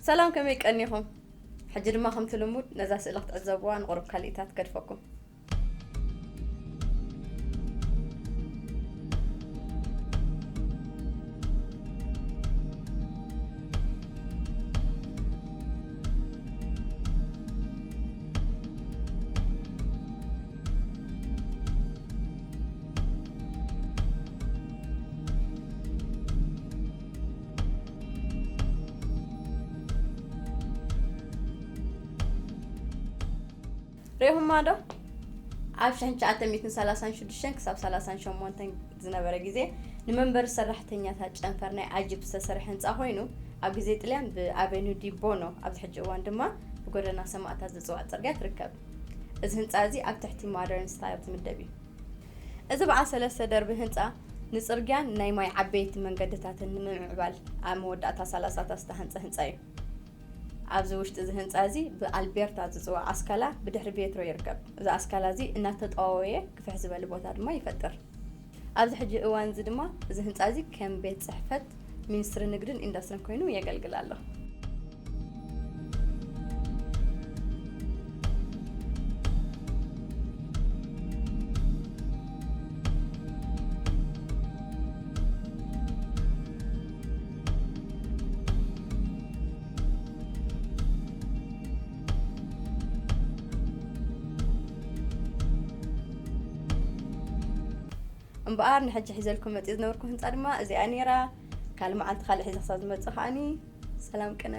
ሰላም፣ ከመይ ቀኒኹም? ሕጂ ድማ ከምቲ ልሙድ ነዛ ስእሊ ክትዕዘብዋ ንቑሩብ ካልኢታት ገድፈኩም። ሪኢኹማ ዶ? ኣብ ሽሕን ትሽዓተ ሚእትን ሰላሳን ሽዱሽተን ክሳብ ሰላሳን ሸሞንተን ዝነበረ ግዜ ንመንበሪ ሰራሕተኛታት ጨንፈር ናይ ኣጂፕ ዝተሰርሐ ህንፃ ኮይኑ፣ ኣብ ግዜ ጥልያን ብኣቬኑ ዲ ቦኖ፣ ኣብዚ ሕጂ እዋን ድማ ብጎደና ሰማእታት ዝፅዋዕ ፅርግያ ትርከብ። እዚ ህንፃ እዚ ኣብ ትሕቲ ማደርን ስታይል ዝምደብ እዩ። እዚ በዓል ሰለስተ ደርቢ ህንፃ ንፅርግያን ናይ ማይ ዓበይቲ መንገድታትን ንምምዕባል ኣብ መወዳእታ ሰላሳታት ዝተሃንፀ ህንፃ እዩ። ኣብዚ ውሽጢ እዚ ህንፃ እዚ ብኣልቤርታ ዝፅዋዕ ኣስካላ ብድሕሪ ቤትሮ ይርከብ። እዚ ኣስካላ እዚ እናተጠዋወየ ግፍሕ ዝበለ ቦታ ድማ ይፈጥር። ኣብዚ ሕጂ እዋን እዚ ድማ እዚ ህንፃ እዚ ከም ቤት ፅሕፈት ሚኒስትሪ ንግድን ኢንዱስትሪን ኮይኑ የገልግል ኣሎ። እምበኣር ንሕጂ ሒዘልኩም መፅእ ዝነበርኩ ህንፃ ድማ እዚኣ ነይራ። ካልእ መዓልቲ ካልእ ሒዘ ክሳብ ዝመፅእ ከዓኒ ሰላም ቅነ።